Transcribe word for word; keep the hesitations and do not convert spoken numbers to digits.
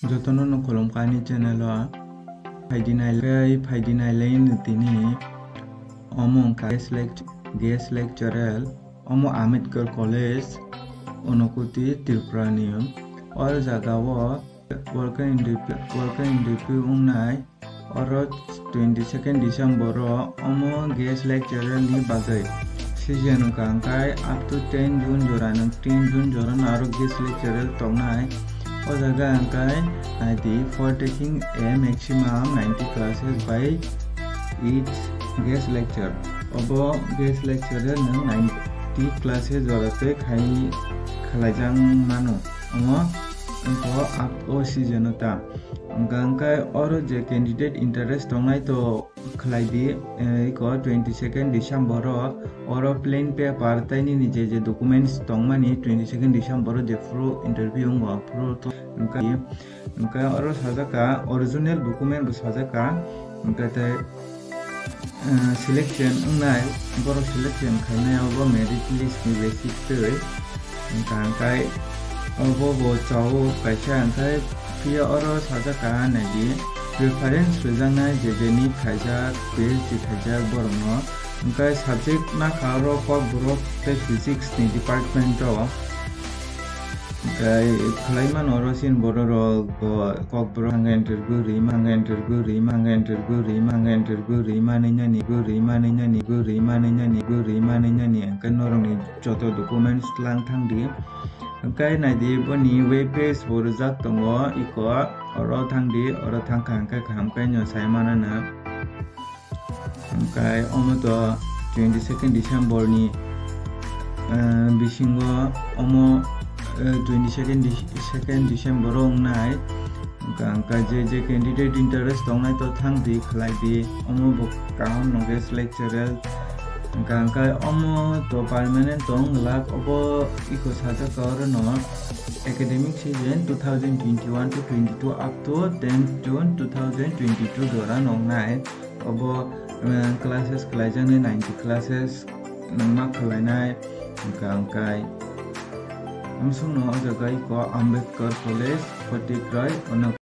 Jotono no khulumkha ani channel o. Phaidi nailai, phaidi nailai no tini. Omo wngkha guest lect-, guest lecturer. Omo Ambedkar College, Unakoti, Tripura ni. O jaga o welcome interview, welcome interview wngnai. Oro twenty second December o omo guest lecturer ni bagwi season wngkha, hwnkhe up to ten June jora no, ten June jora no aro guest lecturer tongnai. O jaga hwnkhe naidi, for taking a maximum ninety classes by each guest lecture. Obo guest lecturer no ninety classes jora twi khai khlaijak mano. Omo wngkha up o season o ta. Hwnkha hwnkhe oro je candidate interest tongnai to khlai di, eh, iko twenty second December o oro plain paper tei nini je je documents tongmani twenty second December o je phuru interview wngo phuru to hwnkha, hwnkha oro sajak kha original document bo sajak kha, hwnkha tei, eh, selection wngnai, borok selection khainai obo merit list ni basis twi. Hwnkha hwnkhe obo bo chao kaisa, hwnkhe phiya oro sajak kha naidi, preference rwjaknai je je NEET khaijak, PhD khaijak borokno. Hwnkhe subject nakha oro Kokborok tei Physics ni department o. Hwnkhe khlai mano oro chini borok rok bo Kokborok hwnkhe interview rwima, hwnkhe interview rwima, hwnkhe interview rwima, hwnkhe interview rwima nini, rwima nini, rwima nini, rwima nini, hwnkhe norokni joto documents lang thang di. Hwnkhe naidi boni web page bo rijak tongo, iko oro thang di, oro thang kha hwnkhe kaham khe no sai mano na. Hwnkhe omo to twenty second December ni, eh, bisingo omo, eh, twenty second Dec-, second December o wngnai. Hwnkha hwnkhe je je candidate interest tongnai to thang di khlai di, omo bo kaham no guest lecturer. Hwnkha hwnkhe omo to permanent tong glak, obo iko sajak kha oro no academic season two thousand twenty-one to twenty-two up to tenth June two thousand twenty-two jora no wngnai. Obo, eh, classes khlaijaknai ninety classes nangma khlainai, hwnkha hwnkhe amsongno o jaga iko Ambedkar College, Kotikroi, ono